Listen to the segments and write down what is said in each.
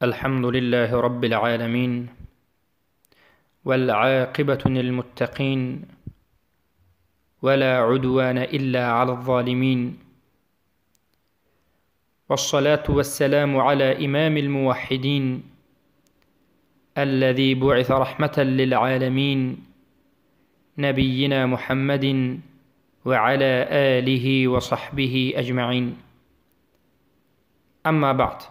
الحمد لله رب العالمين، والعاقبة للمتقين، ولا عدوان إلا على الظالمين، والصلاة والسلام على إمام الموحدين الذي بعث رحمة للعالمين، نبينا محمد وعلى آله وصحبه أجمعين. أما بعد،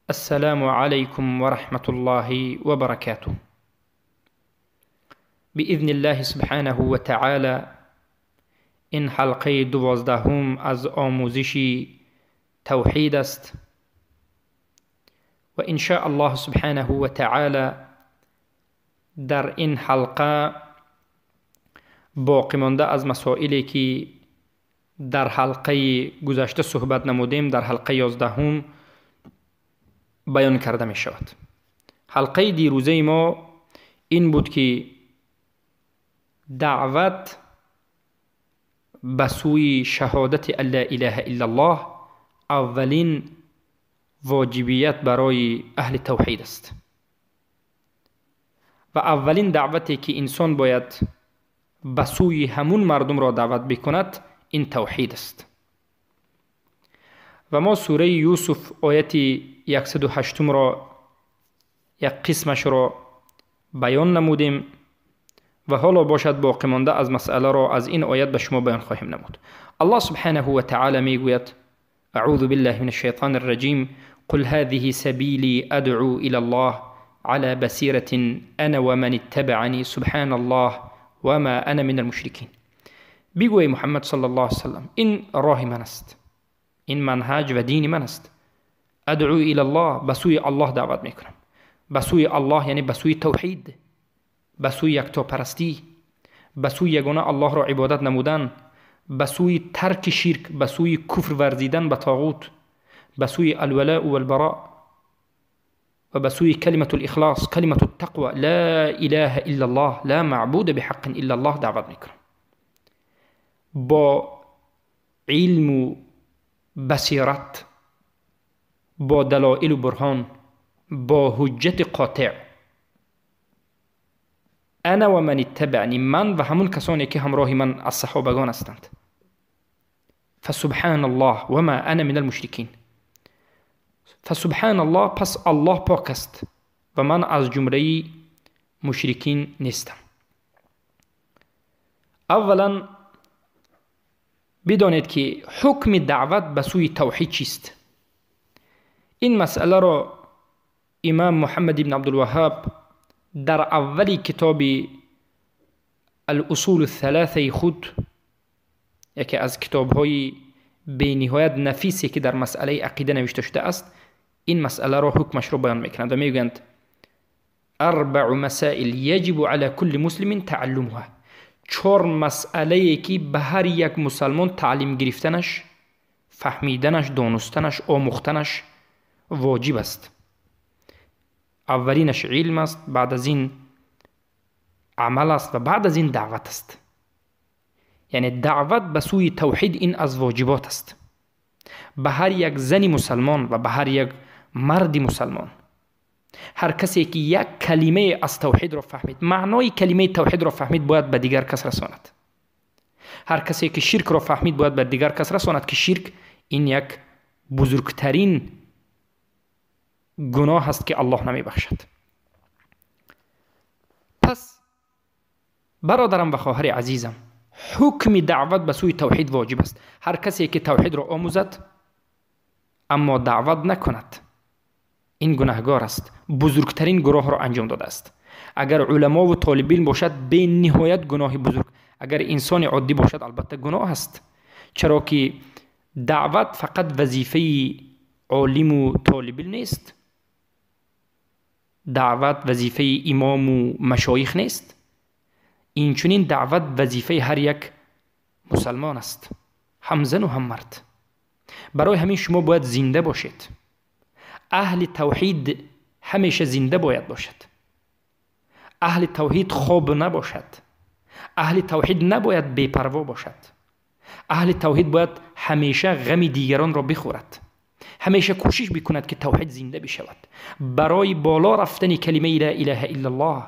السلام عليكم ورحمة الله وبركاته. بإذن الله سبحانه وتعالى این حلقه 12 از آموزش توحید است و إن شاء الله سبحانه و تعالی در این حلقه باقی مانده از مسائلی که در حلقه گذشته صحبت نمودیم در حلقه 11 بیان کرده می شود. حلقه دیروزه ما این بود که دعوت به سوی شهادت لا اله الا الله اولین واجبیت برای اهل توحید است و اولین دعوتی که انسان باید به سوی همون مردم را دعوت بکند این توحید است. و ما سوره یوسف آیت 108 را یک قسمش را بیان نمودیم و حالا باشد باقی مانده از مسئله را از این آیت به شما بیان خواهیم نمود. الله سبحانه و تعالی میگوید: اعوذ بالله من الشیطان الرجیم، قل هذه سبیلی ادعو الى الله على بصیرة انا ومن اتبعنی سبحان الله وما انا من المشرکین. بگو ای محمد صلی الله علیه وسلم، این راه من است، این منهج و دین من است. ادعو الى الله، به سوی الله دعوت میکنم. به سوی الله یعنی به سوی توحید، به سوی یکتاپرستی، به سوی یگانه الله را عبادت نمودن، به سوی ترک شرک، به سوی کفر ورزیدن به طاغوت، به سوی الولاء والبراء و به سوی کلمة الاخلاص، کلمة التقوى، لا اله الا الله، لا معبود بحق الا الله دعوت میکنم. با علم و بصیرت، با دلائل و برهان، با حجت قاطع. انا و من اتبعنی، من و همون کسانی که همراه من از صحابگان هستند. فسبحان الله و ما انا من المشرکین. فسبحان الله، پس الله پاک است و من از جمله مشرکین نیستم. اولا بدانید که حکم دعوت به سوی توحید چیست. این مسئله را امام محمد بن عبدالوهاب در اول کتاب الاصول الثلاثه خود، یکی از کتاب‌های بی‌نهایت نفیسی که در مسئله عقیده نوشته شده است، این مسئله را حکمش را بیان میکنند و میگویند: اربع مسائل یجب علی کل مسلم تعلمها. 4 مسئله که به هر یک مسلمان تعلیم گرفتنش، فهمیدنش، دانستنش، آموختنش واجب است. اولینش علم است، بعد از این عمل است و بعد از این دعوت است. یعنی دعوت به سوی توحید این از واجبات است. به هر یک زن مسلمان و به هر یک مرد مسلمان، هر کسی که یک کلمه از توحید را فهمید، معنای کلمه توحید را فهمید، باید به دیگر کس رساند. هر کسی که شرک را فهمید باید به دیگر کس رساند که شرک این یک بزرگترین گناه است که الله نمی بخشد. پس برادرم و خواهر عزیزم، حکم دعوت به سوی توحید واجب است. هر کسی که توحید را آموزد اما دعوت نکند، این گناهگار است، بزرگترین گناه را انجام داده است. اگر علما و طالب علم باشد به نهایت گناه بزرگ، اگر انسان عادی باشد البته گناه است، چرا که دعوت فقط وظیفه عالم و طالب علم نیست، دعوت وظیفه امام و مشایخ نیست، اینچنین دعوت وظیفه هر یک مسلمان است، هم زن و هم مرد. برای همین شما باید زنده باشید. اهل توحید همیشه زنده باید باشد. اهل توحید خواب نباشد. اهل توحید نباید بی‌پروا باشد. اهل توحید باید همیشه غم دیگران را بخورد. ҳамеша кӯшиш бикунад, ки тавҳид зинда бишавад. Барои боло рафтани калимаи ла илаҳа иллаллоҳ,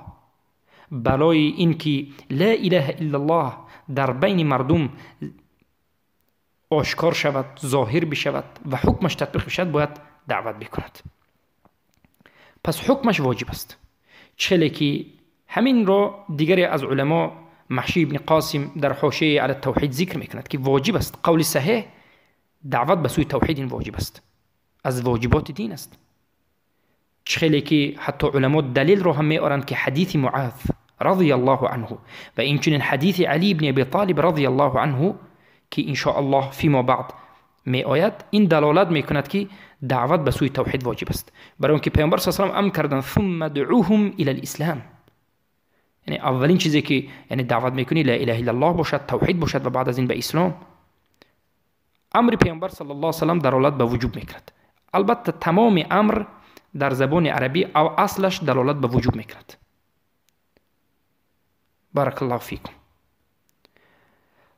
барои ин ки ла илаҳа иллаллоҳ дар байни мардум ошкор шавад, зоҳир бишавад ва ҳукмаш татбиқ бишавад, бояд даъват бикунад. Пас ҳукмаш воҷиб аст. Челе ки ҳаминро дигаре аз уламо Маҳши ибни Қосим дар ҳошияи ала тавҳид зикр мекунад, ки воҷиб аст. Қавли саҳеҳ, даъват ба сӯи тавҳид ин воҷиб аст, аз воҷиботи дин аст. Чхеле ки ҳатто уламо далилро ҳам меоранд, ки ҳадиси Муаз радияллоҳу анҳу ва инчунин ҳадиси Али ибни Аби Толиб радияллоҳу анҳу, ки иншоаллоҳ фимо баъд меояд, ин далолат мекунад, ки даъват ба сӯи тавҳид воҷиб аст. Барои он ки Паёмбар с салам амр карданд: сумма дуъуҳум ила лислам. Яъне аввалин чизе ки яъне даъват мекунӣ, ла илаҳа иллаллоҳ бошад, тавҳид бошад ва баъд аз ин ба ислом. Амри Паёмбар саллаллоҳу алайҳи васаллам далолат ба вуҷуб мекунад. Албатта, тамоми амр дар забони арабӣ аслаш далолат ба вуҷуб мекунад. Баракаллоҳу фикум.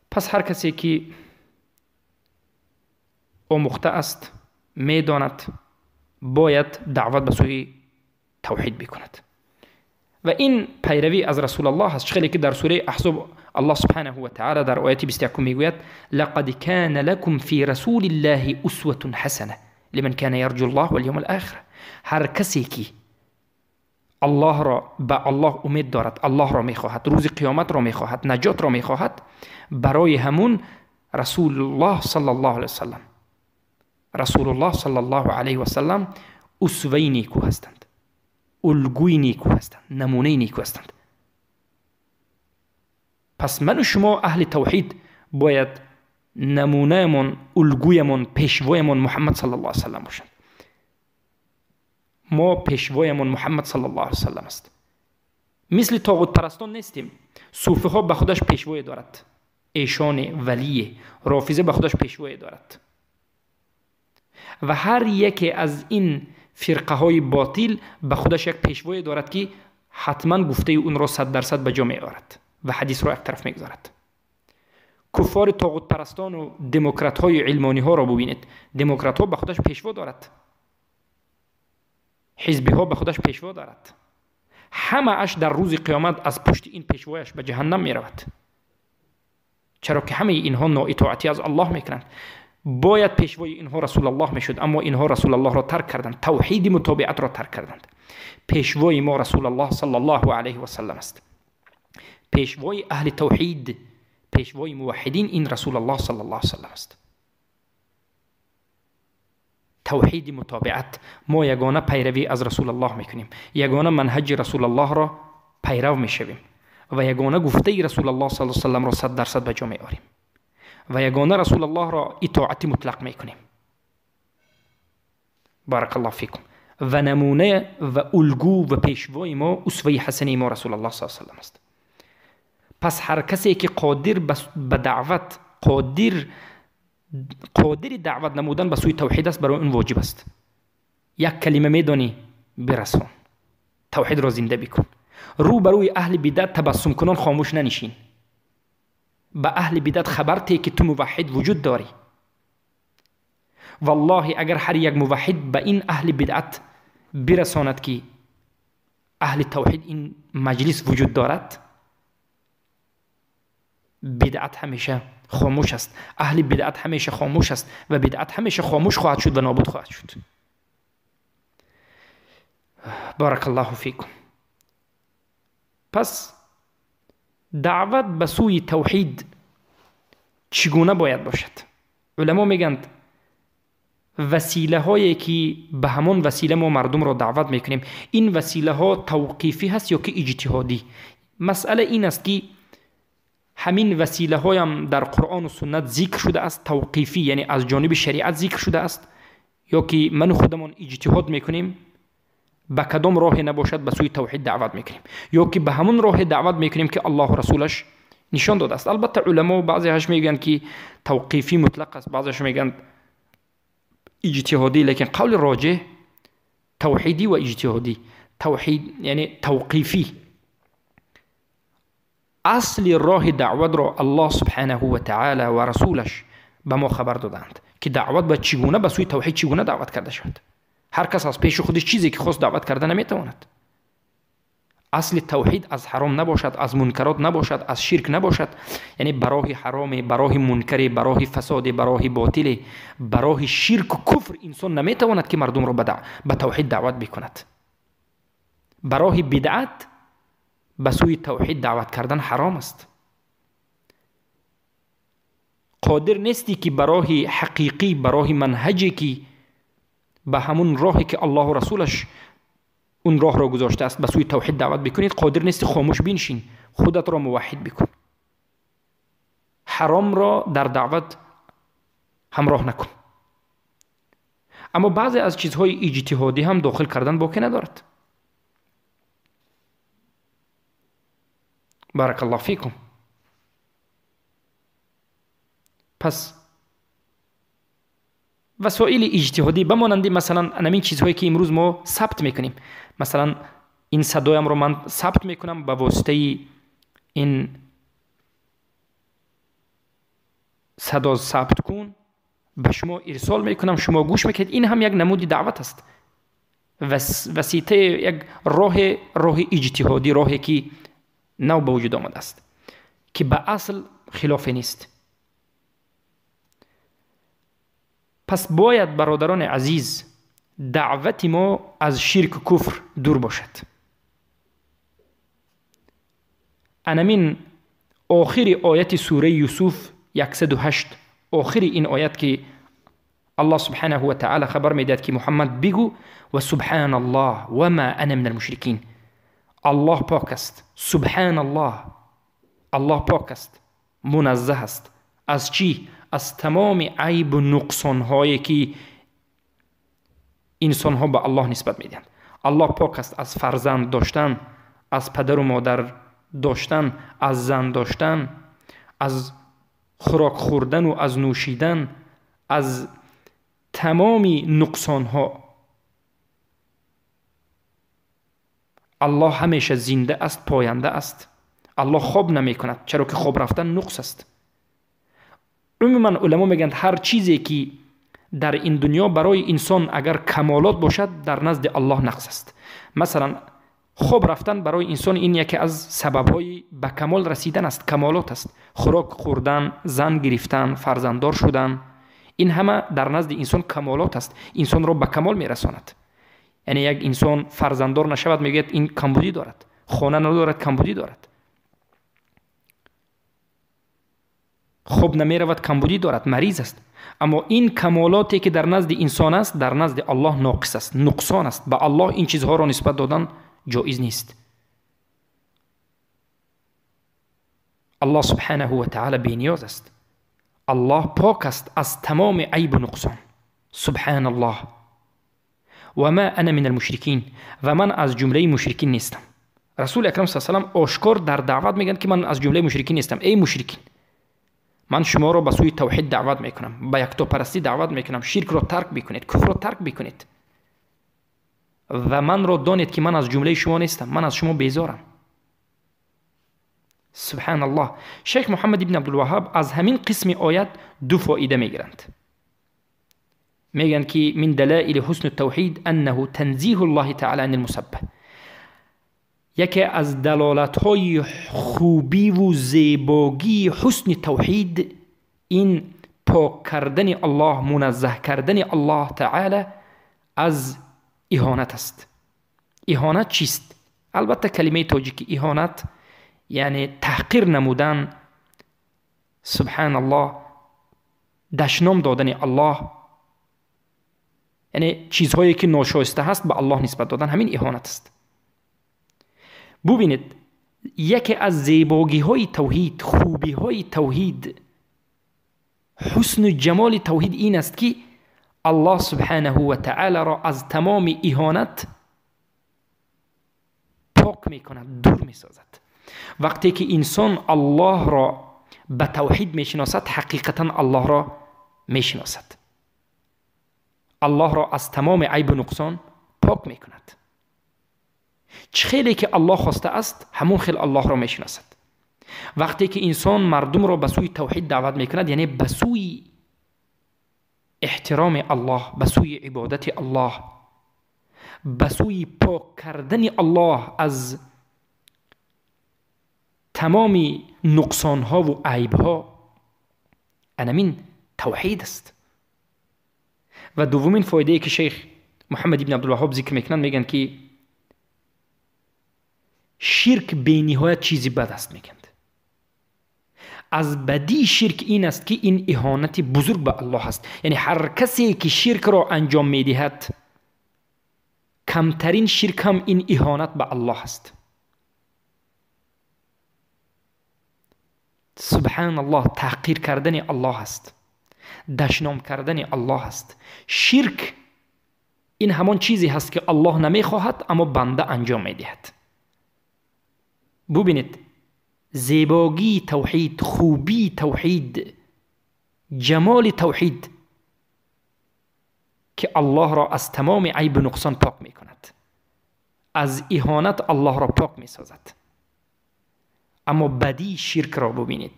Пас ҳар касе ки омӯхта аст, медонад, бояд даъват ба сӯи тавҳид бикунад. Ва ин пайравӣ аз Расулаллоҳ аст. Хеле ки дар сураи Аҳзоб Аллоҳ субҳанаҳу ва таъала дар ояти 21 мегӯяд: лақад кана лакум фи расулиллаҳи усватун ҳасана лиман кана ярҷу ллоҳ вал явмал охир. Ҳар касе ки Аллоҳро, ба Аллоҳ умед дорад, Аллоҳро мехоҳад, рӯзи қиёматро мехоҳад, наҷотро мехоҳад, барои ҳамун Расулуллоҳ саллаллоҳу алайҳи васаллам, Расулуллоҳ саллаллоҳу алайҳи васаллам усваи неку ҳастанд, улгӯи неку ҳастанд, намунаи неку ҳастанд. Пас ману шумо, аҳли тавҳид, бояд намунаамон, улгӯямон, пешвоямон Муҳаммад саллаллоҳу алайҳи васаллам бошанд. Мо пешвоямон Муҳаммад саллаллоҳу алайҳи васаллам аст. Мисли тоғутпарастон нестем. Суфиҳо ба худаш пешвое дорад, эшоне, валие, рофиза ба худаш пешвое дорад ва ҳар яке аз ин фирқаҳои ботил ба худаш як пешвое дорад, ки ҳатман гуфтаи унро 100% ба ҷо меорад ва ҳадисро як тараф мегузорад. Куффори тоғутпарастону демократҳои илмониҳоро бубинед. Демократҳо ба худаш пешво дорад, ҳизбиҳо ба худаш пешво дорад. Ҳамааш дар рӯзи қиёмат аз пушти ин пешвояш ба ҷаҳаннам меравад, чаро ки ҳамаи инҳо ноитоатӣ аз Аллоҳ мекунанд. Бояд пешвои инҳо Расулаллоҳ мешуд, аммо инҳо Расулаллоҳро тарк карданд, тавҳиди мутобиатро тарк карданд. Пешвои мо Расулаллоҳ саллаллоҳу алайҳи васаллам аст. Пешвои аҳли тавҳид, пешвои муваҳҳидин ин Расулаллоҳ саллаллоҳу алайҳи васаллам аст. Тавҳиди мутобиат. Мо ягона пайравӣ аз Расулаллоҳ мекунем, ягона манҳаҷи Расулаллоҳро пайрав мешавем ва ягона гуфтаи Расулаллоҳ саллаллоҳу алайҳи васалламро 100% ба ҷо меорем ва ягона Расулаллоҳро итоати мутлақ мекунем. Баракаллоҳу фикум. Ва намуна ва улгӯ ва пешвои мо, усваи ҳасанаи мо Расулаллоҳ саллаллоҳу алайҳи васаллам аст. Пас ҳар касе ки қодир ба даъват, қодири даъват намудан ба сӯи тавҳид аст, барои он воҷиб аст. Як калима медонӣ, бирасон, тавҳидро зинда бикун. Рӯ ба рӯи аҳли бидат табассумкунон хомӯш нанишин. Ба аҳли бидат хабар те, ки ту муваҳҳид вуҷуд дорӣ. Валлоҳи, агар ҳар як муваҳҳид ба ин аҳли бидъат бирасонад, ки аҳли тавҳид ин маҷлис вуҷуд дорад, бидъат ҳамеша хомӯш аст, аҳли бидъат ҳамеша хомӯш аст ва бидъат ҳамеша хомӯш хоҳад шуд ва нобуд хоҳад шуд. Баракаллоҳу фикум. Пас даъват ба сӯи тавҳид чӣ гуна бояд бошад? Уламо мегӯянд, василаҳое ки ба ҳамон васила мо мардумро даъват мекунем, ин василаҳо тавқифӣ ҳаст ё ки иҷтиҳодӣ? Масъала ин аст, ки ҳамин василаҳоям дар Қуръону суннат зикр шудааст, тавқифӣ, яъне аз ҷониби шариат зикр шудааст, ё ки ману худамон иҷтиҳод мекунем, ба кадом роҳе набошад ба сӯи тавҳид даъват мекунем, ё ки ба ҳамон роҳе даъват мекунем, ки Аллоҳу расулаш нишон додааст. Албатта, уламо баъзеҳаш мегӯянд, ки тавқифӣ мутлақ аст, баъзеҳаш мегӯянд иҷтиҳодӣ, лекин қавли роҷеҳ тавҳидӣ ва иҷтиҳодӣ, тавҳид яъне тавқифӣ. Асли роҳи даъватро Аллоҳ субҳанаҳу ва таъала ва расулаш ба мо хабар додаанд. ки даъват ба чӣ гуна, ба сӯи тавҳид чӣ гуна даъват карда шавад. Ҳар кас аз пеши худаш чизе ки хост даъват карда наметавонад. Асли тавҳид аз ҳаром набошад, аз мункарот набошад, аз ширк набошад. Яъне ба роҳи ҳароме, ба роҳи мункаре, ба роҳи фасоде, ба роҳи ботиле, ба роҳи ширку куфр инсон наметавонад ки мардумро ба тавҳид даъват бикунад. Ба роҳи бидъат ба сӯи тавҳид даъват кардан ҳаром аст. Қодир нестӣ ки ба роҳи ҳақиқӣ, ба роҳи манҳаҷе ки ба ҳамун роҳе ки Аллоҳу расулаш он роҳро гузоштааст ба сӯи тавҳид даъват бикунед, қодир нести, хомӯш биншин, худатро муваҳҳид бикун. Ҳаромро дар даъват ҳамроҳ накун. Аммо баъзе аз чизҳои иҷтиҳодӣ ҳам дохил кардан боке надорад. Баракаллоҳ фикум. Пас васоили иҷтиҳодӣ ба монанди масалан ҳамин чизҳое ки имрӯз мо сабт мекунем. Масалан ин садоямро ман сабт мекунам ба воситаи ин садо сабт кун, ба шумо ирсол мекунам, шумо гӯш мекунед. Ин ҳам як намуди даъват аст. Васитаи як роҳи иҷтиҳодӣ, роҳе ки нав ба вуҷуд омадааст, ки ба асл хилофе нест. Пас бояд бародарони азиз, даъвати мо аз ширку куфр дур бошад. Анамин охири ояти сураи Юсуф 108, охири ин оят ки Аллоҳ субҳанаҳу ва таъала хабар медиҳад ки Муҳаммад бигӯ ва субҳаналлоҳ ва ма ана минал мушрикин. Аллоҳ пок аст. Субҳаналлоҳ, Аллоҳ пок аст, муназзаҳ аст. Аз чӣ? Аз тамоми айбу нуқсонҳое ки инсонҳо ба Аллоҳ нисбат медиҳанд. Аллоҳ пок аст аз фарзанд доштан, аз падару модар доштан, аз зан доштан, аз хӯрок хӯрдану аз нӯшидан, аз тамоми нуқсонҳо. Аллоҳ ҳамеша зинда аст, поянда аст. Аллоҳ хоб намекунад, чаро ки хоб рафтан нуқс аст. Умуман уламо мегӯянд ҳар чизе ки дар ин дунё барои инсон агар камолот бошад, дар назди Аллоҳ нақс аст. Масалан хоб рафтан барои инсон ин яке аз сабабҳои ба камол расидан аст, камолот аст. Хӯрок хӯрдан, зан гирифтан, фарзанддор шудан, ин ҳама дар назди инсон камолот аст, инсонро ба камол мерасонад. Яъне як инсон фарзанддор нашавад, мегӯяд ин камбудӣ дорад, хона надорад, камбудӣ дорад, хоб намеравад, камбудӣ дорад, мариз аст. Аммо ин камолоте ки дар назди инсон аст, дар назди Аллоҳ ноқис аст, нуқсон аст. Ба Аллоҳ ин чизҳоро нисбат додан ҷоиз нест. Аллоҳ субҳанаҳу ва таъала бениёз аст. Аллоҳ пок аст аз тамоми айбу нуқсон. Субҳаналлоҳ ва ма ана минал мушрикин, ва ман аз ҷумлаи мушрикин нестам. Расули акрам саллаллоҳу алайҳи ва саллам ошкор дар даъват мегӯянд ки ман аз ҷумлаи мушрикин нестам. Эй мушрикин, ман шуморо ба сӯи тавҳид даъват мекунам, ба яктопарастӣ даъват мекунам, ширкро тарк бикунед, куфрро тарк бикунед ва манро донед ки ман аз ҷумлаи шумо нестам, ман аз шумо безорам. Субҳаналлоҳ. Шейх Муҳаммад ибн Абдулваҳҳаб аз ҳамин қисми оят ду фоида мегиранд. Мегӯянд ки мин далаили ҳусни тавҳид аннаҳу танзиҳу ллоҳи таъала ани лмусабба. Яке аз далолатҳои хубиву зебогии ҳусни тавҳид ин пок кардани Аллоҳ, муназзаҳ кардани Аллоҳ таъала аз иҳонат аст. Иҳонат чист? Албатта калимаи тоҷикӣ иҳонат яъне таҳқир намудан, субҳаналлоҳ, дашном додани Аллоҳ, яъне чизҳое ки ношоиста ҳаст ба Аллоҳ нисбат додан, ҳамин иҳонат аст. Бубинед, яке аз зебогиҳои тавҳид, хубиҳои тавҳид, ҳусну ҷамоли тавҳид ин аст ки Аллоҳ субҳанаҳу ва таъаларо аз тамоми иҳонат пок мекунад, дур месозад. Вақте ки инсон Аллоҳро ба тавҳид мешиносад, ҳақиқатан Аллоҳро мешиносад. Аллоҳро аз тамоми айбу нуқсон пок мекунад. Чӣ хеле ки Аллоҳ хостааст, ҳамон хел Аллоҳро мешиносад. Вақте ки инсон мардумро ба сӯи тавҳид даъват мекунад, яъне ба сӯи эҳтироми Аллоҳ, ба сӯи ибодати Аллоҳ, ба сӯи пок кардани Аллоҳ аз тамоми нуқсонҳову айбҳо, анамин тавҳид аст. Ва дуввумин фоидае ки шейх Муҳаммад ибн Абдулваҳҳоб зикр мекунанд, мегӯянд ки ширк бениҳоят чизи бад аст. Мегӯянд аз бадии ширк ин аст ки ин иҳонати бузург ба Аллоҳ аст. Яъне ҳар касе ки ширкро анҷом медиҳад, камтарин ширк ҳам ин иҳонат ба Аллоҳ аст. Субҳаналлоҳ, таҳқир кардани Аллоҳ аст, дашном кардани Аллоҳ аст. Ширк ин ҳамон чизе ҳаст ки Аллоҳ намехоҳад, аммо банда анҷом медиҳад. Бубинед зебогии тавҳид, хубии тавҳид, ҷамоли тавҳид ки Аллоҳро аз тамоми айбу нуқсон пок мекунад, аз иҳонат Аллоҳро пок месозад. Аммо бадии ширкро бубинед,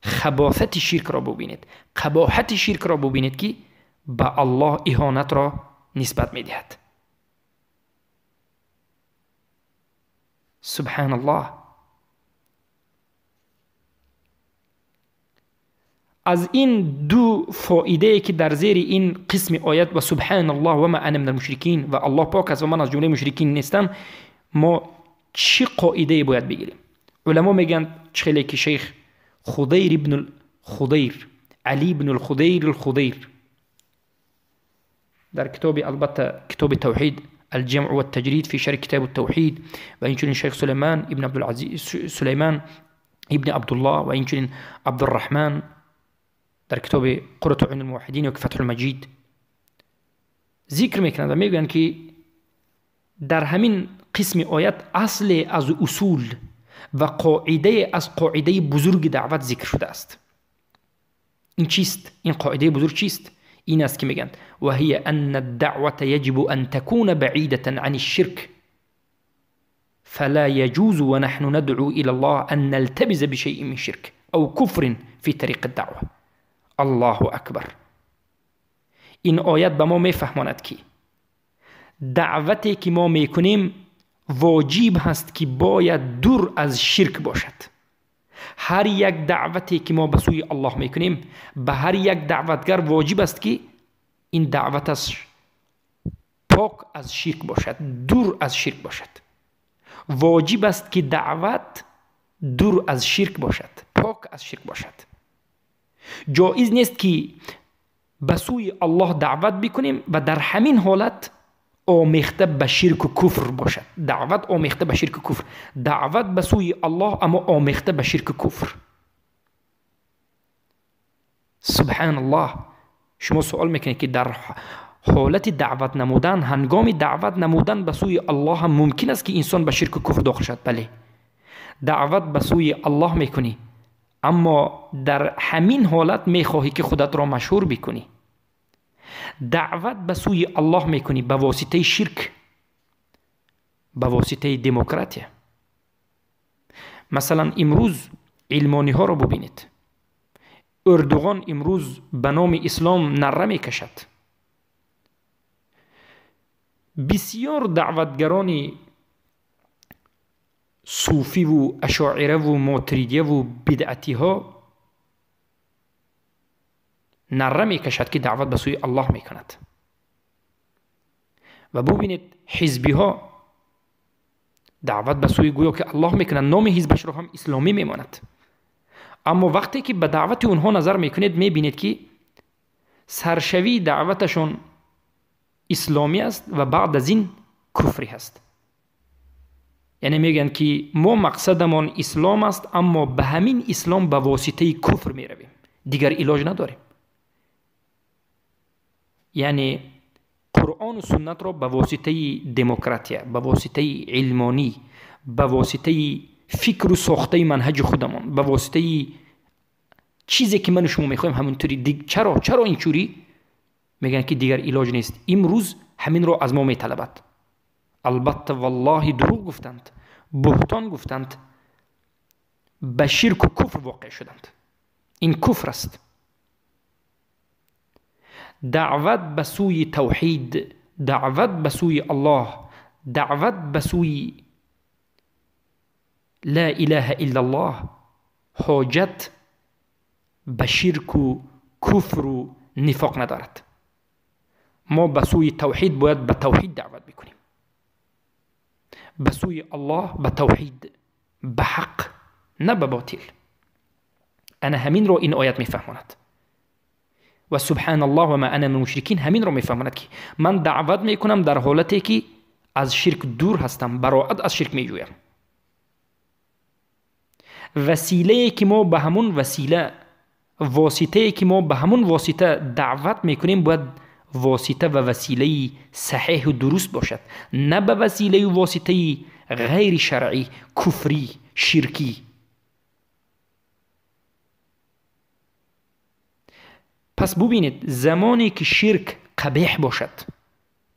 хабосати ширкро бубинед, қабоҳати ширкро бубинед ки ба Аллоҳ иҳонатро нисбат медиҳад. Субҳаналлоҳ. Аз ин ду фоидае ки дар зери ин қисми оят ва субҳаналлоҳ ва ма ана минал мушрикин ва Аллоҳ пок аст ва ман аз ҷумлаи мушрикин нестам, мо чӣ қоидае бояд бигирем? Уламо мегӯянд чӣ хеле ки шейх Худайр ибн Худайр, Али ибн Худайр Худайр дар китоби, албатта китоби тавҳид الجمع والتجريد في شرح كتاب التوحيد، و инчунин шейх Сулейман ибн Абдулазиз, Сулейман ибн Абдуллоҳ ва инчунин Абдурраҳман дар китоби Қуррату уюн алмуваҳҳидин ё Фатҳул Маҷид зикр мекунанд ва мегӯянд ки дар ҳамин қисми оят асле аз усул ва қоидае аз қоидаи бузурги даъват зикр шудааст. Ин чист? Ин қоидаи бузург чист? Ин аст ки мегӯянд ва ҳия анна ад-даъвата яҷибу ан такуна баъидатан ани ш-ширк фала яҷузу ва наҳну надъу ила Аллоҳ ан налтабиза бишайъин мин ширк ав куфрин фи тариқи ад-даъва. Аллоҳу акбар. Ин оят ба мо мефаҳмонад ки даъвате ки мо мекунем воҷиб ҳаст ки бояд дур аз ширк бошад. Ҳар як даъвате ки мо ба сӯи Аллоҳ мекунем, ба ҳар як даъватгар воҷиб аст ки ин даъваташ пок аз ширк бошад, дур аз ширк бошад. Воҷиб аст ки даъват дур аз ширк бошад, пок аз ширк бошад. Ҷоиз нест ки ба сӯи Аллоҳ даъват бикунем ва дар ҳамин ҳолат омехта ба ширку куфр бошад. Даъват омехта ба ширку куфр, даъват ба сӯи Аллоҳ аммо омехта ба ширку куфр. Субҳаналлоҳ. Шумо суол мекунед ки дар ҳолати даъват намудан, ҳангоми даъват намудан ба сӯи Аллоҳ ҳам мумкин аст ки инсон ба ширку куфр дохил шавад? Бале, даъват ба сӯи Аллоҳ мекунӣ, аммо дар ҳамин ҳолат мехоҳӣ ки худатро машҳур бикунӣ. Даъват ба сӯи Аллоҳ мекунӣ ба воситаи ширк, ба воситаи демократия. Масалан имрӯз илмониҳоро бубинед. Эрдоғон имрӯз ба номи ислом нарра мекашад. Бисёр даъватгарони суфиву ашоираву мотридияву бидъатиҳо нарра мекашад ки даъват ба сӯи Аллоҳ мекунад. Ва бубинед ҳизбиҳо даъват ба сӯи гӯё ки Аллоҳ мекунад, номи ҳизбашро ҳам исломӣ мемонад. Аммо вақте ки ба даъвати онҳо назар мекунед, мебинед ки саршавии даъваташон исломӣ аст ва баъд аз ин куфрӣ ҳаст. Яъне мегӯянд ки мо мақсадамон ислом аст, аммо ба ҳамин ислом ба воситаи куфр меравем, дигар илоҷ надорем. Яъне Қуръону суннатро ба воситаи демократия, ба воситаи илмонӣ, ба воситаи фикру сохтаи манҳаҷи худамон, ба воситаи чизе ки ману шумо мехоҳем ҳаминтури. Чаро инчурӣ? Мегӯянд ки дигар илоҷ нест, имрӯз ҳаминро аз мо металабад. Албатта валлоҳи дурӯғ гуфтанд, буҳтон гуфтанд, ба ширку куфр воқеъ шуданд. Ин куфр аст. Даъват ба сӯи тавҳид, даъват ба сӯи Аллоҳ, даъват ба сӯи ла илаҳа иллаллоҳ ҳоҷат ба ширку куфру нифоқ надорад. Мо ба сӯи тавҳид бояд ба тавҳид даъват бикунем, ба сӯи Аллоҳ, ба тавҳид, ба ҳақ, на ба ботил. Ана ҳаминро ин оят мефаҳмонад. Ва субҳаналлоҳ ва ма ана минал мушрикин ҳаминро мефаҳмонад, ки ман даъват мекунам дар ҳолате ки аз ширк дур ҳастам, бароат аз ширк меҷӯям. Василае ки мо ба ҳамун васила, воситае ки мо ба ҳамун восита даъват мекунем, бояд восита ва василаи саҳеҳу дуруст бошад, на ба василаю воситаи ғайри шаръӣ, куфрӣ, ширкӣ. Пас бубинед, замоне ки ширк қабеҳ бошад,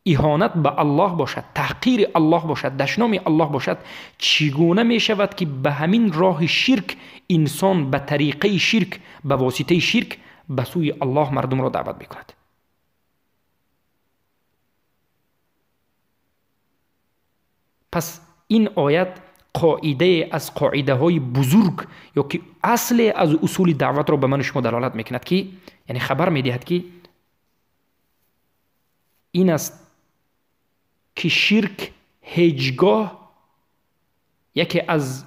иҳонат ба Аллоҳ бошад, таҳқири Аллоҳ бошад, дашноми Аллоҳ бошад, чӣ гуна мешавад ки ба ҳамин роҳи ширк инсон ба тариқаи ширк, ба воситаи ширк ба сӯи Аллоҳ мардумро даъват мекунад? Пас ин оят қоидае аз қоидаҳои бузург ё ки асле аз усули даъватро ба ману шумо далолат мекунад, ки яъне хабар медиҳад, ки ин аст ки ширк ҳеҷ гоҳ яке аз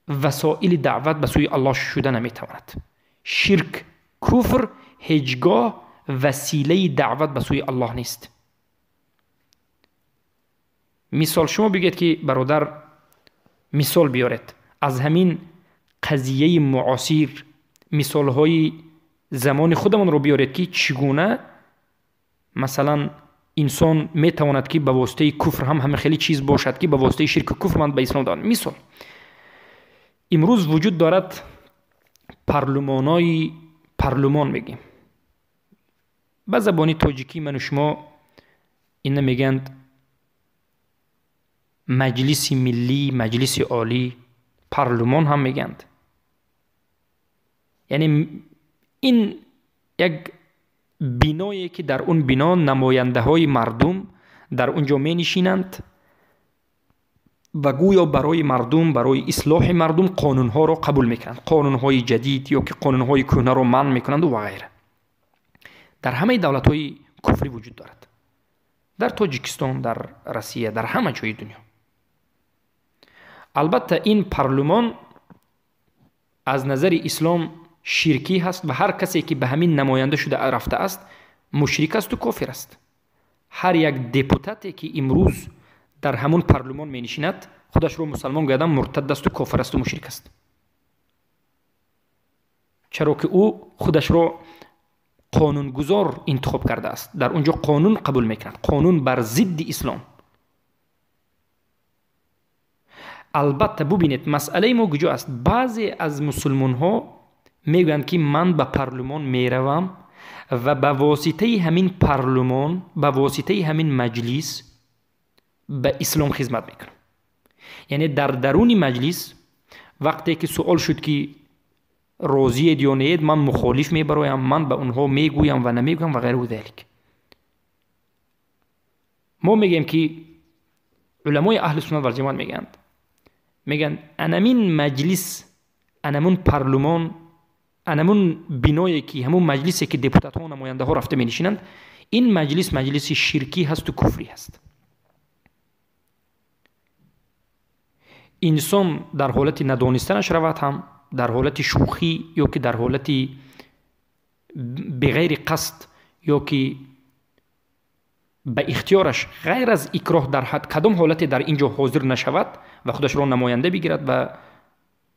васоили даъват ба сӯи Аллоҳ шуда наметавонад. Ширк, куфр ҳеҷ гоҳ василаи даъват ба сӯи Аллоҳ нест. Мисол шумо бигӯед ки бародар, мисол биёред аз ҳамин қазияи муосир, мисолҳои замони худамонро биёред, ки чӣ гуна масалан инсон метавонад ки ба воситаи куфр ҳам ҳама хеле чиз бошад, ки ба воситаи ширку куфр ман ба ислом даъват. Мисол, имрӯз вуҷуд дорад парлумонои парлумон мегӯем ба забони тоҷикӣ, ману шумо ина мегӯянд маҷлиси миллӣ, маҷлиси олӣ, парлумон ҳам мегӯянд. Яъне ин як биное ки дар он бино намояндаҳои мардум дар он ҷо менишинанд ва гӯё барои мардум, барои ислоҳи мардум қонунҳоро қабул мекунанд, қонунҳои ҷадид ё ки қонунҳои кӯҳнаро манъ мекунанду ва ғайра. Дар ҳамаи давлатҳои куфрӣ вуҷуд дорад, дар Тоҷикистон, дар Россия, дар ҳама ҷои дунё. Албатта ин парлумон аз назари ислом ширкӣ ҳаст ва ҳар касе ки ба ҳамин намоянда шуда рафтааст мушрик асту кофир аст. Ҳар як депутате ки имрӯз дар ҳамун парлумон менишинад, худашро мусалмон гӯяд, муртад асту кофир асту мушрик аст. Чаро ки ӯ худашро қонунгузор интихоб кардааст, дар он ҷо қонун қабул мекунад, қонун бар зидди ислом. Албатта бубинед, масъалаи мо куҷо аст. Баъзе аз мусулмонҳо мегӯянд ки ман ба парлумон меравам ва ба воситаи ҳамин парлумон, ба воситаи ҳамин маҷлис ба ислом хизмат мекунам. Яъне дар даруни маҷлис вақте ки суол шуд ки розиед ё неед, ман мухолиф мебароям, ман ба онҳо мегӯям ва намегӯям ва ғайру залик. Мо мегӯем ки уламои аҳли суннат вал ҷамоат мегӯянд анамин маҷлис, анамун парлумон, анамун биное ки ҳамун маҷлисе ки депутатҳо, намояндаҳо рафта менишинанд, ин маҷлис маҷлиси ширкӣ ҳасту куфрӣ ҳаст. Инсон дар ҳолати надонистанаш равад ҳам, дар ҳолати шӯхӣ ё ки дар ҳолати беғайри қасд ё ки ба ихтиёраш ғайр аз икроҳ дар кадом ҳолате дар ин ҷо ҳозир нашавад ва худашро намоянда бигирад ва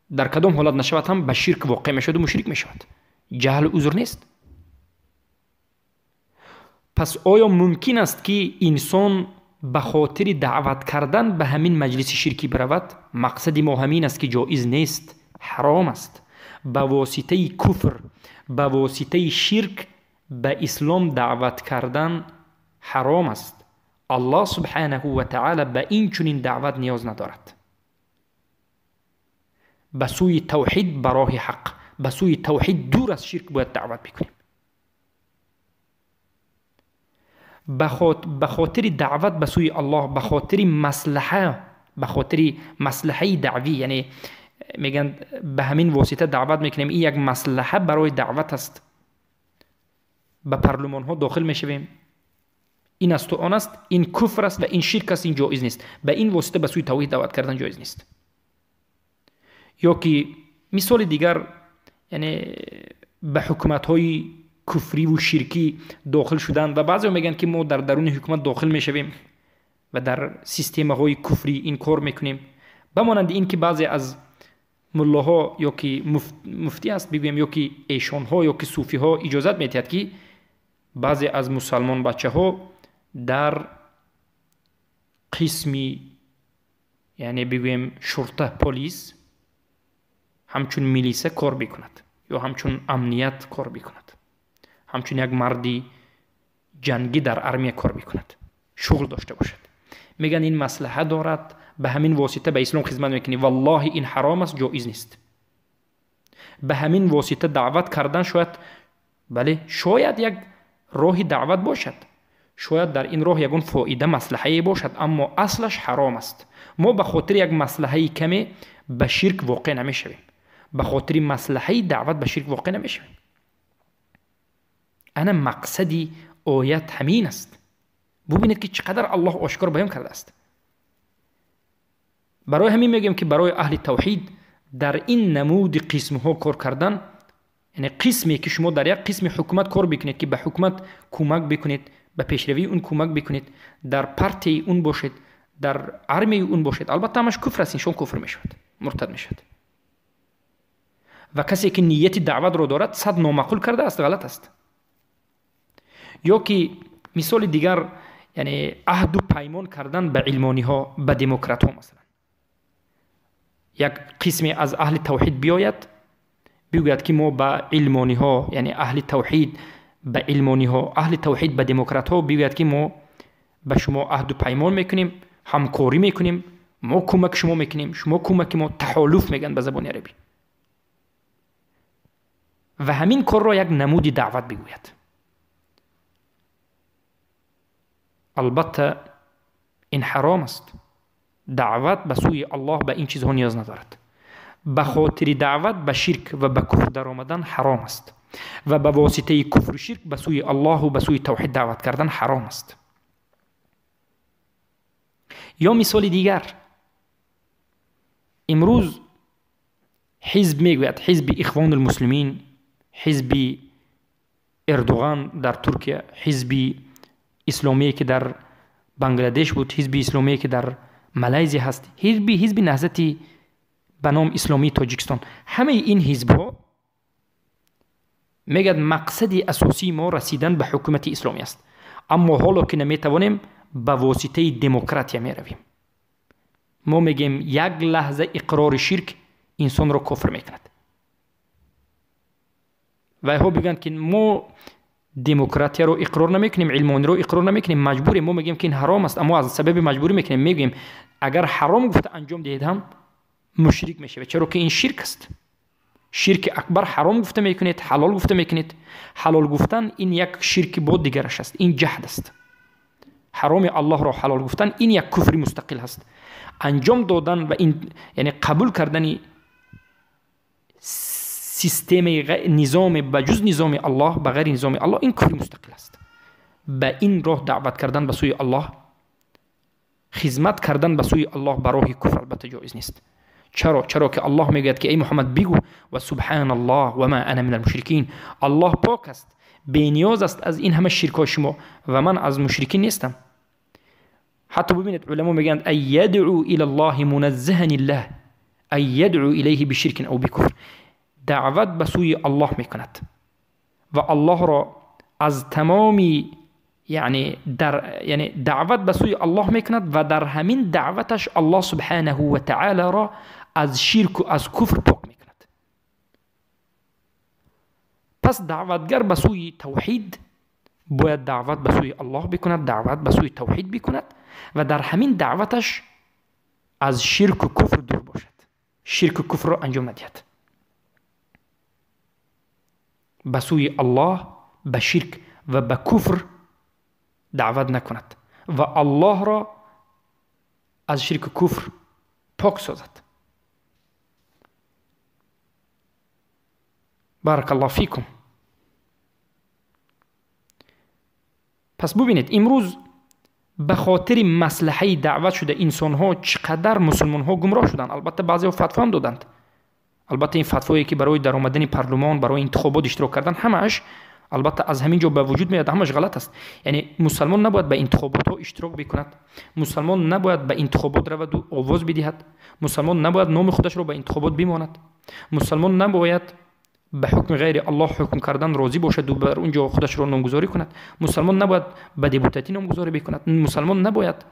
дар кадом ҳолат нашавад ҳам ба ширк воқеъ мешаваду мушрик мешавад. Ҷаҳл узр нест. Пас оё мумкин аст ки инсон ба хотири даъват кардан ба ҳамин маҷлиси ширкӣ биравад? Мақсади мо ҳамин аст ки ҷоиз нест, ҳаром аст. Ба воситаи куфр, ба воситаи ширк ба ислом даъват кардан ҳаром аст. Аллоҳ субҳанаҳу ва таъала ба ин чунин даъват ниёз надорад. Ба сӯи тавҳид, ба роҳи ҳақ, ба сӯи тавҳид дур аз ширк бояд даъват бикунем. ба хотири даъват ба сӯи Аллоҳ, ба хотири маслаҳа, ба хотири маслаҳаи даъвӣ, яъне мегӯянд ба ҳамин восита даъват мекунем, ин як маслаҳа барои даъват аст, ба парлумонҳо дохил мешавем, ин асту он аст, ин куфр аст ва ин ширк аст, ин ҷоиз нест. Ба ин восита ба сӯи тавҳид даъват кардан ҷоиз нест. Ё ки мисоли дигар, яъне ба ҳукуматҳои куфриву ширкӣ дохил шудан, ва баъзеҳо мегӯянд ки мо дар даруни ҳукумат дохил мешавем ва дар системаҳои куфрӣ ин кор мекунем, ба монанди ин ки баъзе аз муллоҳо ё ки муфтӣ аст бигӯем, ё ки эшонҳо ё ки суфиҳо иҷозат медиҳад ки баъзе аз мусалмонбачаҳо дар қисми, яъне бигӯем шурта, полис, ҳамчун милиса кор бикунад ё ҳамчун амният кор бикунад, ҳамчун як марди ҷангӣ дар армия кор бикунад, шуғл дошта бошад. Мегӯянд ин маслаҳа дорад, ба ҳамин восита ба ислом хизмат мекунӣ. Валлоҳи ин ҳаром аст, ҷоиз нест. Ба ҳамин восита даъват кардан шояд, бале, шояд як роҳи даъват бошад, шояд дар ин роҳ ягон фоида, маслаҳае бошад, аммо аслаш ҳаром аст. Мо ба хотири як маслаҳаи каме ба ширк воқеъ намешавем, ба хотири маслаҳаи даъват ба ширк воқеъ намешавем. Ана мақсади оят ҳамин аст. Бубинед ки чӣ қадар Аллоҳ ошкор баён кардааст. Барои ҳамин мегӯем ки барои аҳли тавҳид дар ин намуди қисмҳо кор кардан, яъне қисме ки шумо дар як қисми ҳукумат кор бикунед, ки ба ҳукумат кӯмак бикунед, ба пешравии он кӯмак бикунед, дар партияи он бошед, дар армияи он бошед, албатта ҳамаш куфр аст, инсон куфр мешавад, муртад мешавад. Ва касе ки нияти даъватро дорад, сад номаъқул кардааст, ғалат аст. Ё ки мисоли дигар, яъне аҳду паймон кардан ба илмониҳо, ба демократҳо. Масалан, як қисме аз аҳли тавҳид биёяд бигӯяд ки мо ба илмониҳо, яъне аҳли тавҳид ба илмониҳо, аҳли тавҳид ба демократҳо бигӯяд ки мо ба шумо аҳду паймон мекунем, ҳамкорӣ мекунем, мо кӯмаки шумо мекунем, шумо кӯмаки мо, таҳолуф мегӯянд ба забони арабӣ, ва ҳамин корро як намуди даъват бигӯяд. Албатта ин ҳаром аст. Даъват ба сӯи Аллоҳ ба ин чизҳо ниёз надорад. Ба хотири даъват ба ширк ва ба куфр даромадан ҳаром аст ва ба воситаи куфру ширк ба сӯи Аллоҳу ба сӯи тавҳид даъват кардан ҳаром аст. Ё мисоли дигар, имрӯз ҳизб мегӯяд, ҳизби Ихвонулмуслимин, ҳизби Эрдоған дар Туркия, ҳизби исломие ки дар Бангладеш буд, ҳизби исломие ки дар Малайзия ҳаст, ҳизби наҳзати ба ном исломии Тоҷикистон. Ҳамаи ин ҳизбҳо мегӯяд мақсади асосии мо расидан ба ҳукумати исломӣ аст, аммо ҳоло ки наметавонем ба воситаи демократия меравем. Мо мегӯем як лаҳза иқрори ширк инсонро кофир мекунад. Вайҳо бигӯянд ки мо демократияро иқрор намекунем, илмониро иқрор намекунем, маҷбурем. Мо мегӯем ки ин ҳаром аст, аммо аз сабаби маҷбурӣ мекунем. Мегӯем агар ҳаром гуфта анҷом диҳед ҳам мушрик мешавед, чаро ки ин ширк аст. Ширки акбар ҳаром гуфта мекунед, ҳалол гуфта мекунед. Ҳалол гуфтан ин як ширки бо дигараш аст, ин ҷаҳд аст. Ҳароми Аллоҳро ҳалол гуфтан ин як куфри мустақил ҳаст. Анҷом додан ва ин, яъне қабул кардани системаи низоме ба ҷуз низоми Аллоҳ, ба ғайри низоми Аллоҳ, ин куфри мустақил аст. Ба ин роҳ даъват кардан ба сӯи Аллоҳ, хизмат кардан ба сӯи Аллоҳ ба роҳи куфр албатта ҷоиз нест. Чаро? Чаро ки Аллоҳ мегӯяд ки эй Муҳаммад бигӯ ва субҳаналлоҳ ва ма ана минал мушрикин. Аллоҳ пок аст, бениёз аст аз ин ҳама ширкҳои шумо ва ман аз мушрикин нестам. Ҳатто бибинед, уламо мегӯянд ай ядъу илаллоҳи муназзаҳан иллаҳ, ай ядъу илайҳи биширкин ав бикуфр. Даъват ба сӯи Аллоҳ мекунад ва Аллоҳро аз тамоми, яъне дар, яъне даъват ба сӯи Аллоҳ мекунад ва дар ҳамин даъваташ Аллоҳ субҳанаҳу ва таолоро аз ширку аз куфр пок мекунад. Пас даъватгар ба сӯи тавҳид бояд даъват ба сӯи Аллоҳ бикунад, даъват ба сӯи тавҳид бикунад ва дар ҳамин даъваташ аз ширку куфр дур бошад, ширку куфрро анҷом надиҳад. Ба сӯи Аллоҳ ба ширк ва ба куфр даъват накунад ва Аллоҳро аз ширку куфр пок созад. Баракаллоҳ фикум. Пас бубинед, имрӯз ба хотири маслиҳаи даъват шуда инсонҳо чӣ қадар мусулмонҳо гумроҳ шуданд. Албатта баъзеҳо фатво ҳам доданд. Албатта ин фатвое ки барои даромадани парлумон, барои интихобот иштирок кардан, ҳамааш албатта аз ҳамин ҷо ба вуҷуд меояд, ҳамааш ғалат аст. Яъне мусалмон набояд ба интихоботҳо иштирок бикунад, мусалмон набояд ба интихобот раваду овоз бидиҳад, мусалмон набояд номи худашро ба интихобот бимонад, мусалмон набояд ба ҳукми ғайри Аллоҳ ҳукм кардан розӣ бошаду бар он ҷо худашро номгузорӣ кунад, мусалмон набояд ба депутатӣ номгузорӣ бикунад, мусалмон набояд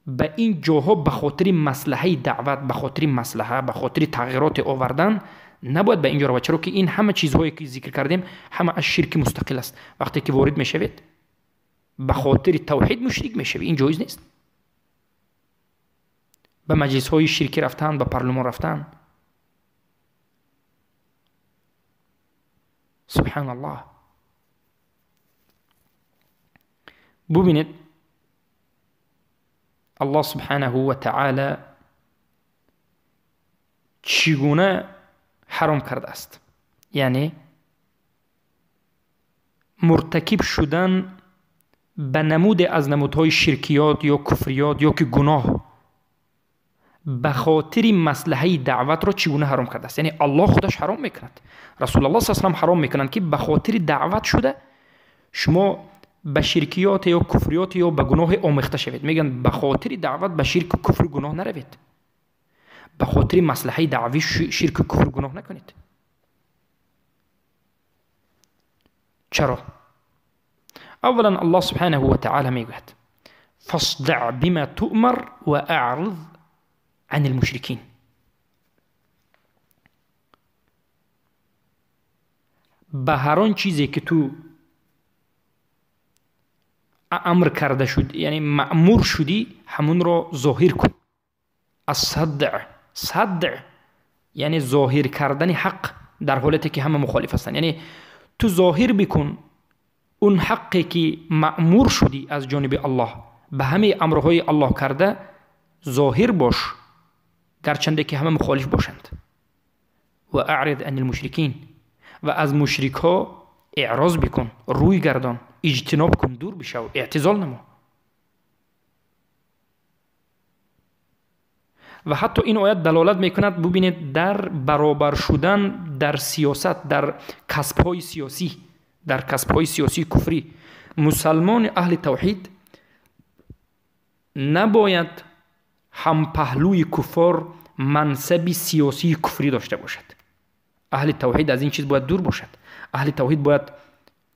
ба ин ҷоҳо ба хотири маслиҳаи даъват, ба хотири маслиҳа, ба хотири тағйироте овардан набояд ба ин ҷо равад, чаро ки ин ҳама чизҳое ки зикр кардем ҳама аз ширки мустақил аст. Вақте ки ворид мешавед ба хотири тавҳид мушрик мешавед, ин ҷоиз нест. Ба маҷлисҳои ширкӣ рафтан, ба парлумон рафтан, субҳаналлоҳ. Бубинед, Аллоҳ субҳанаҳу ва таъала чӣ гуна ҳаром кардааст, яъне муртакиб шудан ба намуде аз намудҳои ширкиёт ё куфриёт ё ки гуноҳ ба хотири маслиҳаи даъватро чӣ гуна ҳаром кардааст. Яъне Аллоҳ худаш ҳаром мекунад, Расулуллоҳ саллаллоҳу алайҳи васаллам ҳаром мекунанд ки ба хотири даъват шуда шумо ба ширкиёт ё куфриёт ё ба гуноҳе омехта шавед. Мегӯянд ба хотири даъват ба ширку куфру гуноҳ наравед, ба хотири маслиҳаи даъвӣ ширку куфру гуноҳ накунед. Чаро? Аввалан Аллоҳ субҳанаҳу ва таъала мегӯяд: фасдаъ бима туъмар ва аъриз ани лмушрикин. Ба ҳар он чизе ки ту амр карда шуд, яъне маъмур шудӣ, ҳамунро зоҳир кун. Ассадъ, садъ яъне зоҳир кардани ҳақ дар ҳолате ки ҳама мухолиф ҳастанд. Яъне ту зоҳир бикун он ҳаққе ки маъмур шудӣ аз ҷониби Аллоҳ, ба ҳамаи амрҳои Аллоҳ карда зоҳир бош, гарчанде ки ҳама мухолиф бошанд. Ва аъриз ани лмушрикин, ва аз мушрикҳо эъроз бикун, рӯй гардон, иҷтиноб кун, дур бишав, эътизол намо. Ва ҳатто ин оят далолат мекунад, бубинед, дар баробар шудан дар сиёсат, дар касбҳои сиёсӣ, дар касбҳои сиёсии куфрӣ. Мусалмони аҳли тавҳид набояд ҳампаҳлӯи куффор мансаби сиёсии куфрӣ дошта бошад. Аҳли тавҳид аз ин чиз бояд дур бошад. Аҳли тавҳид бояд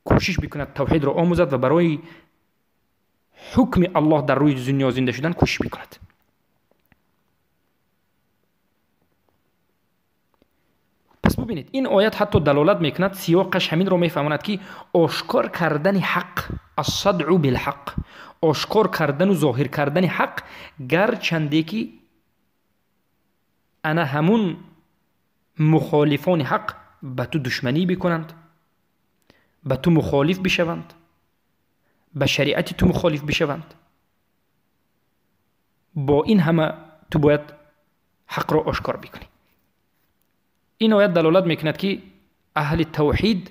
кӯшиш бикунад тавҳидро омӯзад ва барои ҳукми Аллоҳ дар рӯи дунё зинда шудан кӯшиш бикунад. Пас бубинед, ин оят ҳатто далолат мекунад, сиёқаш ҳаминро мефаҳмонад ки ошкор кардани ҳақ, ассадъу билҳақ, ошкор кардану зоҳир кардани ҳақ, гарчанде ки ана ҳамун мухолифони ҳақ ба ту душманӣ бикунанд, ба ту мухолиф бишаванд, ба шариати ту мухолиф бишаванд, бо ин ҳама ту бояд ҳақро ошкор бикунӣ. Ин оят далолат мекунад ки аҳли тавҳид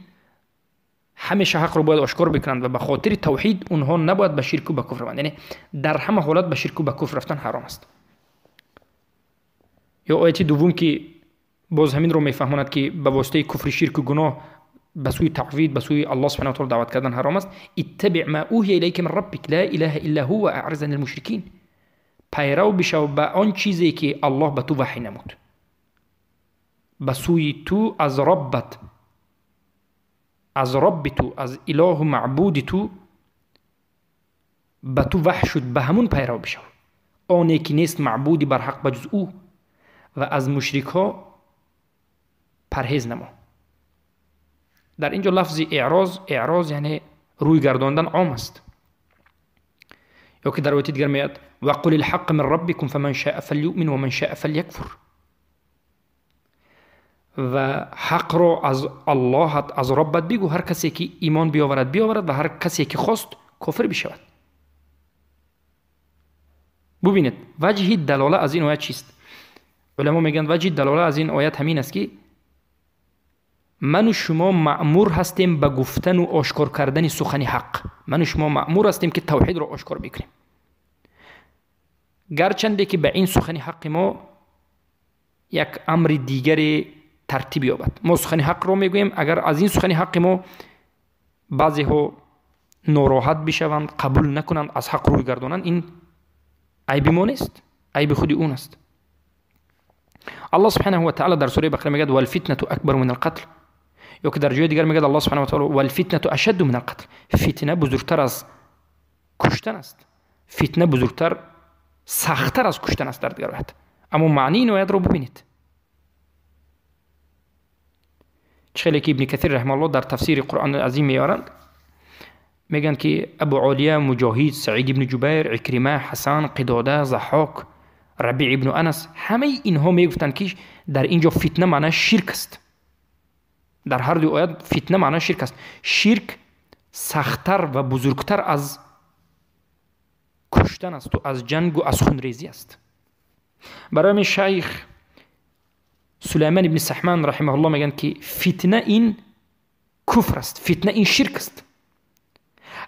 ҳамеша ҳақро бояд ошкор бикунанд ва ба хотири тавҳид онҳо набояд ба ширку ба куфр раванд. Яъне дар ҳама ҳолат ба ширку ба куфр рафтан ҳаром аст. Ё ояти дуввум ки боз ҳаминро мефаҳмонад ки ба воситаи куфри ширку гуноҳ ба сӯи тавҳид, ба сӯи Аллоҳ субҳанаҳу ва таъала даъват кардан ҳаром аст. Иттабиъ ма уҳия илайка мин раббик ла илаҳа илла ҳу ва аъриз анил мушрикин. Пайрав бишав ба он чизе ки Аллоҳ ба ту ваҳй намуд, ба сӯи ту аз роббат, аз робби ту, аз илоҳу маъбуди ту ба ту ваҳй шуд, ба ҳамун пайрав бишав, оне ки нест маъбуди барҳақ ба ҷуз ӯ, ва аз мушрикҳо парҳез намо. Дар ин ҷо лафзи эъроз, эъроз яъне рӯй гардондан ом аст. Ё ки дар ояти дигар меояд: ва қул илҳаққа мин раббикум фаман шаа фалюъмин ва ман шаа фалякфур. Ва ҳақро аз Аллоҳат, аз Роббат бигӯ, ҳар касе ки имон биёварад биёварад ва ҳар касе ки хост кофир бишавад. Бубинед, ваҷҳи далола аз ин оят чист? Уламо мегӯянд, ваҷҳи далола аз ин оят ҳамин аст, ки ману шумо маъмур ҳастем ба гуфтану ошкор кардани сухани ҳақ. Ману шумо маъмур ҳастем, ки тавҳидро ошкор бикунем, гарчанде ки ба ин сухани ҳаққи мо як амри дигаре тартиб ёбад. Мо сухани ҳақро мегӯем, агар аз ин сухани ҳаққи мо баъзеҳо нороҳат бишаванд, қабул накунанд, аз ҳақ рӯй гардонанд, ин айби мо нест, айби худи он аст. Аллоҳ субҳанаҳу ва таъала дар сураи Бақара мегӯяд: валфитнату акбару мин алқатл. Ё ки дар ҷои дигар мегӯяд Аллоҳ субҳанаҳу ва таъала: валфитнату ашадду мин алқатл. Фитна бузургтар аз куштан аст, фитна бузургтар, сахттар аз куштан аст дар дигар оят. Аммо маънии ин оятро бубинед. Чӣ хеле ки Ибни Касир раҳимаҳуллоҳ дар тафсири Қуръони азим меоранд, мегӯянд ки Абу Олия, Муҷоҳид, Саид ибни Ҷубайр, Икрима, Ҳасан, Қидода, Заҳҳок, Рабиъ ибну Анас, ҳамаи инҳо мегуфтанд, ки дар ин ҷо фитна маънаш ширк аст. Дар ҳар ду оят фитна маънаш ширк аст. Ширк сахттар ва бузургтар аз куштан асту аз ҷангу аз хунрезӣ аст. Барои ҳамин шайх Сулайман ибни Саҳман раҳимаҳуллоҳ мегӯянд, ки фитна ин куфр аст, фитна ин ширк аст.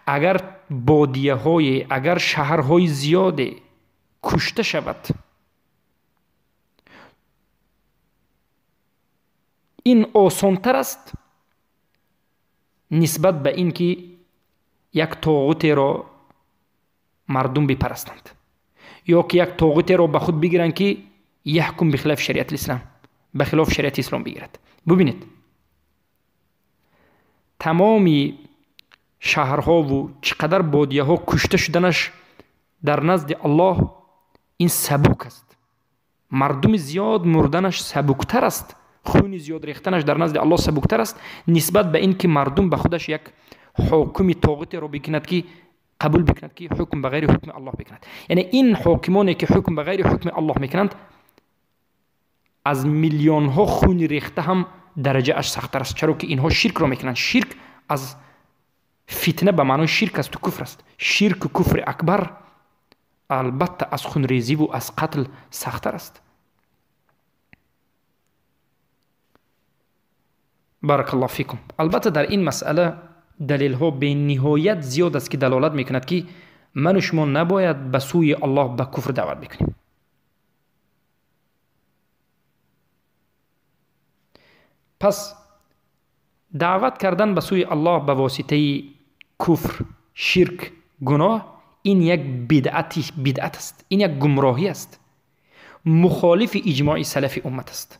Агар бодияҳое, агар шаҳрҳои зиёде кушта шавад, ин осонтар аст нисбат ба ин ки як тоғутеро мардум бипарастанд, ё ки як тоғутеро ба худ бигиранд, ки яҳкум бихилофи шариати ислам, ба хилофи шариати ислом бигирад. Бубинед, тамоми шаҳрҳову чӣ қадар бодияҳо кушта шуданаш дар назди Аллоҳ ин сабук аст. Мардуми зиёд мурданаш сабуктар аст, хуни зиёд рехтанаш дар назди Аллоҳ сабуктар аст нисбат ба ин ки мардум ба худаш як ҳокими тоғутеро бикунад, ки қабул бикунад, ки ҳукм ба ғайри ҳукми Аллоҳ бикунад. Яъне ин ҳокимоне ки ҳукм ба ғайри ҳукми Аллоҳ мекунанд, аз миллионҳо хуни рехта ҳам дараҷааш сахттар аст, чаро ки инҳо ширкро мекунанд. Ширк аз фитна ба маънои ширк асту куфр аст. Ширку куфри акбар албатта аз хунрезиву аз қатл сахттар аст. Баракаллоҳу фикум. Албатта дар ин масъала далелҳо бениҳоят зиёд аст, ки далолат мекунад, ки ману шумо набояд ба сӯи Аллоҳ ба куфр даъват бикунем. Пас даъват кардан ба сӯи Аллоҳ ба воситаи куфр, ширк, гуноҳ ин як бидъат аст, ин як гумроҳӣ аст, мухолифи иҷмои салафи уммат аст.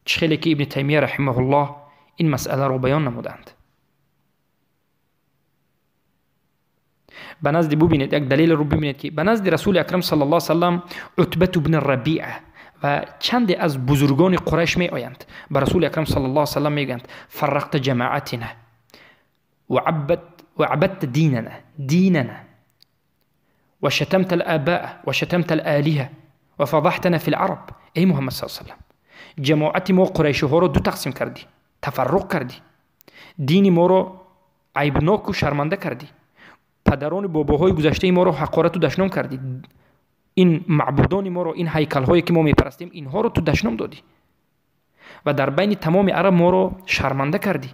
Чӣ хеле ки Ибни Таймия раҳимаҳуллоҳ ин масъаларо баён намуданд. Ба назди, бубинед, як далелро бибинед, ки ба назди Расули Акрам саллаллоҳу алайҳи васаллам Утбату бни Рабиа ва чанде аз бузургони Қурайш меоянд. Ба Расули Акрам саллаллоҳу алайҳи васаллам мегӯянд: фаррақта ҷамоатина ва абадта динана ва шатамта алабаа ва шатамта алолиҳа ва фадаҳтана фи лараб. Эй Муҳаммад саллаллоҳу алайҳи васаллам, ҷамоати мо қурайшиҳоро ду тақсим кардӣ, тафарруқ кардӣ, дини моро айбноку шарманда кардӣ, падарону бобоҳои гузаштаи моро ҳақорату дашном кардӣ, ин маъбудони моро, ин ҳайкалҳое ки мо мепарастем, инҳоро ту дашном додӣ ва дар байни тамоми араб моро шарманда кардӣ.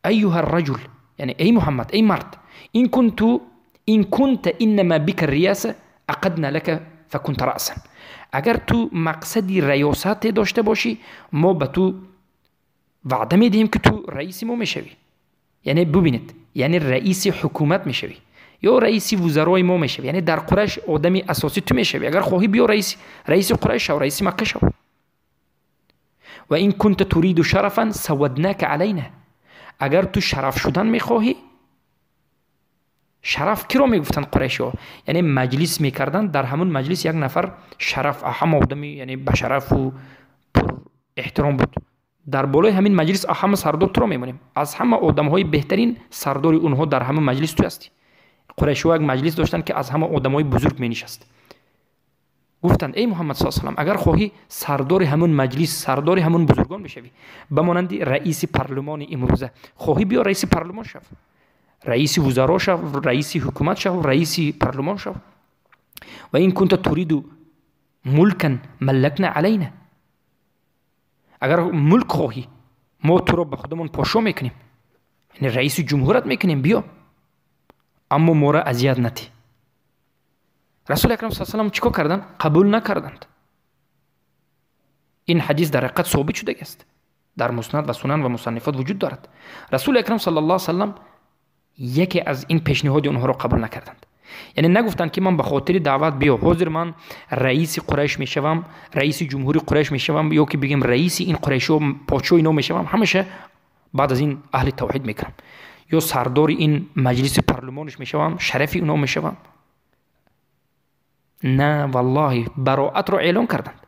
Айюҳа раҷул, яъне эй Муҳаммад, эй мард, ин кунта иннама бика рияса ақадна лака факунта раъсан. Агар ту мақсади раёсате дошта бошӣ, мо ба ту ваъда медиҳем, ки ту раиси мо мешавӣ. Яъне бубинед, яъне раиси ҳукумат мешавӣ ё раиси вузарои мо мешавӣ, яъне дар Қурайш одами асосӣ ту мешавӣ. Агар хоҳӣ, биё раиси Қурайш шав, раиси Макка шав. Ва ин кунта туриду шарафан саваднака алайна. Агар ту шараф шудан мехоҳӣ, шараф киро мегуфтанд қурайшиҳо? Яъне маҷлис мекарданд, дар ҳамун маҷлис як нафар шараф, ҳама одами яъне ба шарафу пур эҳтиром буд. Дар болои ҳамин маҷлис ҳама сардор туро мемонем, аз ҳама одамҳои беҳтарин сардори онҳо дар ҳамун маҷлис ту ҳастӣ. Қурайшиҳо як маҷлис доштанд, ки аз ҳама одамҳои бузург менишаст. Гуфтанд эй Муҳаммад саллаллоҳу алайҳи васаллам, агар хоҳӣ сардори ҳамун маҷлис, сардори ҳамун бузургон бишавӣ, ба монанди раиси парлумони имрӯза, хоҳӣ биё раиси парлумон шав, раиси вузаро шав, раиси ҳукумат шав, раиси парлумон шав. Ва ин кунта туриду мулкан малакна алайна, агар мулк хоҳӣ мо туро ба худамон подшо мекунем, яъне раиси ҷумҳурат мекунем, биё, аммо моро азият натӣ. Расули акрам саллаллоҳу алайҳи васаллам чӣ кор карданд? Қабул накарданд. Ин ҳадис дар ҳақиқат собит шудагиаст, дар муснад ва сунан ва мусаннифот вуҷуд дорад. Расули акрам саллаллоҳу алайҳи васаллам яке аз ин пешниҳоди онҳоро қабул накарданд. Яъне нагуфтанд ки ман ба хотири даъват биё, ҳозир ман раиси Қурайш мешавам, раиси ҷумҳури Қурайш мешавам, ё ки бигем раиси ин қурайшиҳо, подшоҳи ино мешавам, ҳамеша баъд аз ин аҳли тавҳид мекунам, ё сардори ин маҷлиси парлумониш мешавам, шарафи ино мешавам. На, валлоҳи, бароатро эълон карданд.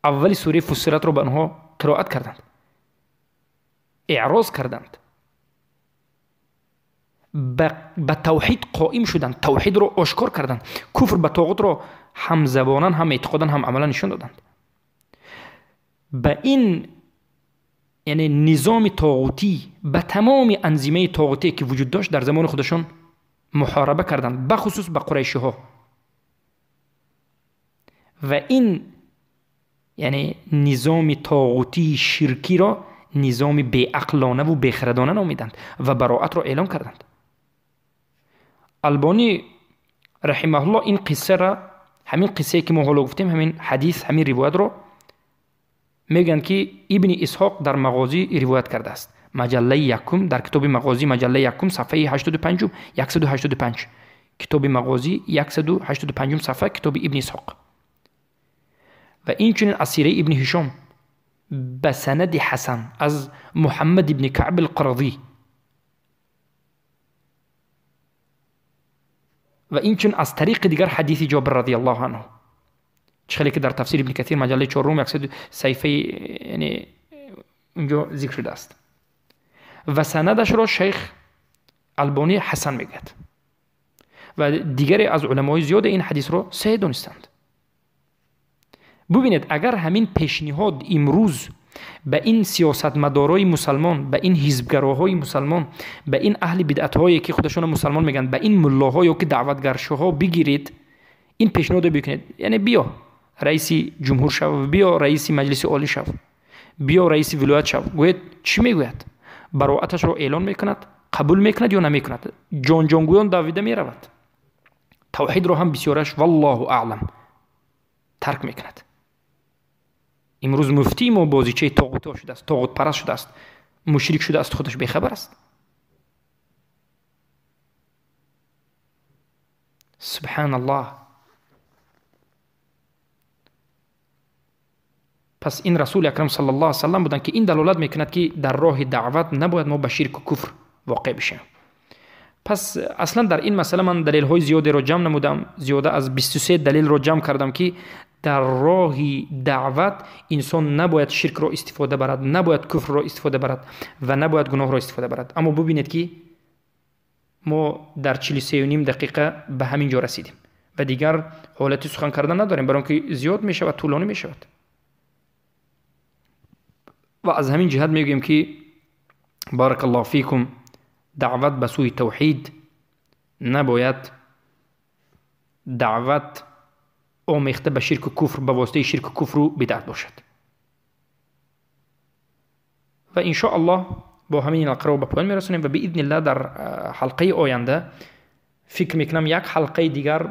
Аввали сураи Фуссилатро ба онҳо қироат карданд, эъроз карданд, ба тавҳид қоим шуданд, тавҳидро ошкор карданд, куфр ба тоғутро ҳам забонан, ҳам эътиқодан, ҳам амалан нишон доданд. Ба ин яъне низоми тоғутӣ, ба тамоми анзимаи тоғутие ки вуҷуд дошт дар замони худашон муҳораба карданд, бахусус ба қурайшиҳо. Ва ин яъне низоми тоғутии ширкиро низоми беақлонаву бехирадона номиданд ва бароатро эълон карданд. Албонӣ раҳимаҳуллоҳ ин қиссара, ҳамин қиссае ки мо ҳоло гуфтем, ҳамин ҳадис, ҳамин ривоятро мегӯянд ки Ибни Исҳоқ дар Мағозӣ ривоят кардааст. Маҷаллаи якум, дар китоби Мағозӣ маҷаллаи якум, сафҳаи 85, 185, китоби Мағозӣ 185 сафҳа, китоби Ибни Исҳоқ. Ва инчунин аз сираи Ибни Ҳишом ба санади Ҳасан аз Муҳаммад ибни Каъб алқарадӣ ва инчунин аз тариқи дигар ҳадиси Ҷобир радиаллоҳу анҳу, чӣ хеле ки дар тафсири Ибни Касир маҷаллаи чорум 100 саҳифаи яъне унҷо зикр шудааст. Ва санадашро шайх Албонӣ ҳасан мегӯяд ва дигаре аз уламои зиёде ин ҳадисро саҳеҳ донистанд. Бубинед, агар ҳамин пешниҳод имрӯз ба ин сиёсатмадорои мусалмон, ба ин ҳизбгароҳои мусалмон, ба ин аҳли бидъатҳое ки худашонро мусалмон мегӯянд, ба ин муллоҳо ё ки даъватгаршоҳо бигиред, ин пешниҳодро бикунед, яъне биё раиси ҷумҳур шав, биё раиси маҷлиси олӣ шав, биё раиси вилоят шав, гӯяд чӣ мегӯяд? Бароаташро эълон мекунад, қабул мекунад ё намекунад? Ҷонҷонгӯён давида меравад. Тавҳидро ҳам бисёраш валлоҳу аълам тарк мекунад. Имрӯз муфтии мо бозичаи тоғутҳо шудааст, тоғутпараст шудааст, мушрик шудааст, худаш бехабар аст. Субҳаналлоҳ. Пас ин Расули акрам саллаллоҳу алайҳи васаллам буданд ки ин далолат мекунад ки дар роҳи даъват набояд мо ба ширку куфр воқеъ бишавем. Пас аслан дар ин масъала ман далелҳои зиёдеро ҷамъ намудам, зиёда аз 23 далелро ҷамъ кардам ки дар роҳи даъват инсон набояд ширкро истифода барад, набояд куфрро истифода барад ва набояд гуноҳро истифода барад. Аммо бубинед ки мо дар 43.5 дақиқа ба ҳамин ҷо расидем ва дигар ҳолати сухан кардан надорем, барои он ки зиёд мешавад, тӯлонӣ мешавад. Ва аз ҳамин ҷиҳат мегӯем ки баракаллоҳу фикум, даъват ба сӯи тавҳид набояд даъват омехта ба ширку куфр, ба воситаи ширку куфру бидъат бошад. Ва иншоаллоҳ бо ҳамин ҳалқаро ба поён мерасонем ва биизниллаҳ дар ҳалқаи оянда фикр мекунам як ҳалқаи дигар